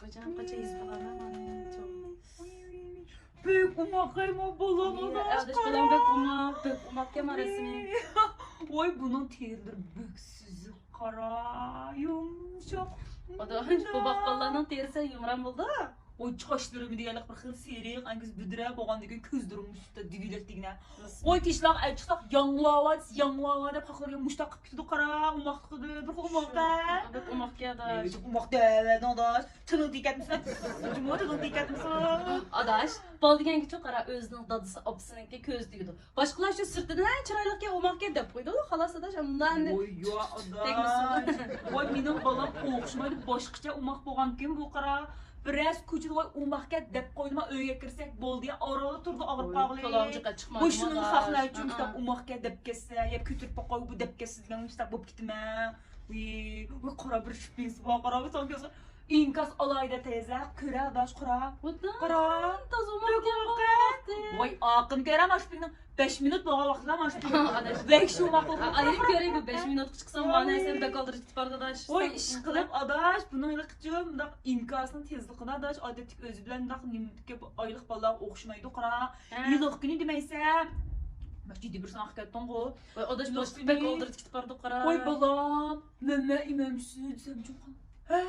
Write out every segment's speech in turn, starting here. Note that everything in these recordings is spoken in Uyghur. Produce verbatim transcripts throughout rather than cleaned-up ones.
قاچان قاچان يېزىپ بولغان مانا. بۈك ئوماق قايمۇ بولىدۇ. ئاداش بالاڭ بەك ئوماق، بەك ئوماقكەن رەسمىي. ۋاي بۇنىڭ تېرىلىرى بەك سۈزۈك، قارا، يۇمشاق. ئاداش بۇ باققانلارنىڭ تېرىسى يۇمران بولىدۇ. ۋاي چاچلىرىمۇ دېگەنلىك بىر خىل سېرىق، ئەنگىز بۈدرە بولغاندىن كېيىن كۆزلىرىڭ مۇشۇنداق دېگۈلەك دېگىنە. ۋاي تېشىلاغا ئەل چىقساق ياڭلاۋا ياڭلاۋا دەپ خاخلىرىغا مۇشتاق قىلىپ كېتىدۇ، قارا، ئوماقلىقىدۇ، بىر خىل ئوماق-دە. بەك ئوماقكەن ئاداش. ئوماق دەۋەدىڭ ئاداش. تىلىڭ تېگىپ كەتمىسۇن. جۇمۇ تىلىڭ تېگىپ كەتمىسۇن. ئاداش، بالا دېگەنگىچۇ قارا، ئۆزىنىڭ دادىسى ئاپىسىنىڭكى كۆزى تېگىدۇ. باشقىلار شۇ سىرتىدىن ھە چىرايلىقكەن، ئوماقكەن دەپ قويىدۇ، خالاس ئاداش. ئۇنداق ۋاي يا ئاداش. ۋاي مېنىڭ بالام ئوخشىمايدۇ، باشقىچە ئوماق بولغانكىن بۇ، قارا. بىرەرسى كوچىدا ۋاي ئوماقكەن دەپ قويدىما ئۆيگە كىرسەك بولدى يا، ئارىلىدا تۇرىدۇ ئاغرىپ قالغىلى. كالاڭ جىققا چىقمايدۇ. ۋاي شۇنىڭ خاخلايچۇ مۇشتاق ئوماقكەن دەپ كەتسە يا كۆتۈرۈپ قوي بۇ دەپ كەتسە دېگەن مۇشتاق بولۇپ كېتىمەن. ۋاي ۋاي قارا بىر شۈبھىسى بار، قارا بىر سان كۆرسە ئىنكاس ئالاي دەپ تەيزە كۆرە ئاداش، قارا. قارا. تازا ۋاي ئاقىنى كۆرە ماشۇ بىنىڭ بەش مىنۇت بولغان ۋاقتىدا ماشۇ بىنىڭ. ۋەھشىي ئوماقلىق. ئايرىم كۆرەي بۇ بەش مىنۇتقا چىقسام مانا سەن بەك ئالدىراش كېتىپ بارىدۇ ئاداش. ۋاي ئىشقىلىپ ئاداش بۇنىڭ ھېلىقىچۇ مۇنداق ئىنكاسنىڭ تېزلىقىدا ئاداش ئادەتتىكى ئۆزى بىلەن مۇنداق نېمىدىكى ئايلىق بالىلارغا ئوخشىمايدۇ، قارا. ھېلىقى كۈنى دېمەيسەن. بەك جىددىي بىر سان قىلىپ كەتتىڭغۇ. ۋاي ئاداش باشقا بەك ئالدىراش كېتىپ بارىدۇ، قارا. ۋاي بالام، مەمە ئىمامشى دېسەم ھە؟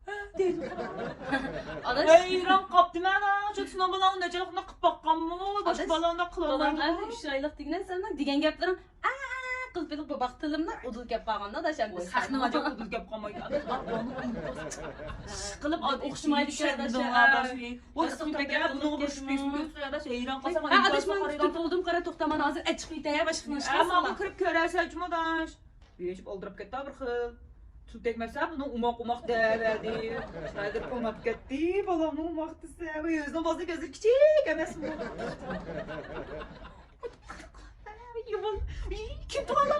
ھە؟ دەيدۇ. ئاداش. ھەيران قاپتىمەن، شۇ سىناپ بالاڭنى نەچچە قىلىپ قاپقانمۇ؟ باشقا بالامدا قىلالمايدۇ. ئۈچ ئايلىق دېگىنە سەن دېگەن گەپلىرىڭ ئە قىلىپ بېقىپ بۇ باق تىلىمنى ئۇدۇل گەپ قالغاندا ئاداش ئەمدى. سەخنىڭ ئاجاپ ئۇدۇل گەپ قالمايدۇ. ئاداش بالىنىڭ ئىنكاس ئىشقىلىپ ئاداش ئوخشىمايدۇ ئاداش. ۋاي سىڭ بەكرە بۇنىڭغا بىر شۈبھىسى يوق ئاداش، ھەيران قالسام. ھە ئاداش مانا تۇتۇپ بولدۇم، قارا توختا مانا ھازىر ئەچىقىپ كېتەي يا باشقىنىڭ ئىشىغا. ئەمما بۇ كىرىپ كۆرەرسەن جۇمۇ ئاداش. يېشىپ ئالدىراپ كەتتى بىر خىل. تىل تەگمەسە بۇنىڭ ئوماق ئوماق دەۋەردى. شاگىرت ئوماق كەتتى، بالامنىڭ ئوماق دېسە. ۋاي ئۆزىنىڭ بالىسىنىڭ كۆزلىرى كىچىك ئەمەسمۇ؟ كىم تۇغان؟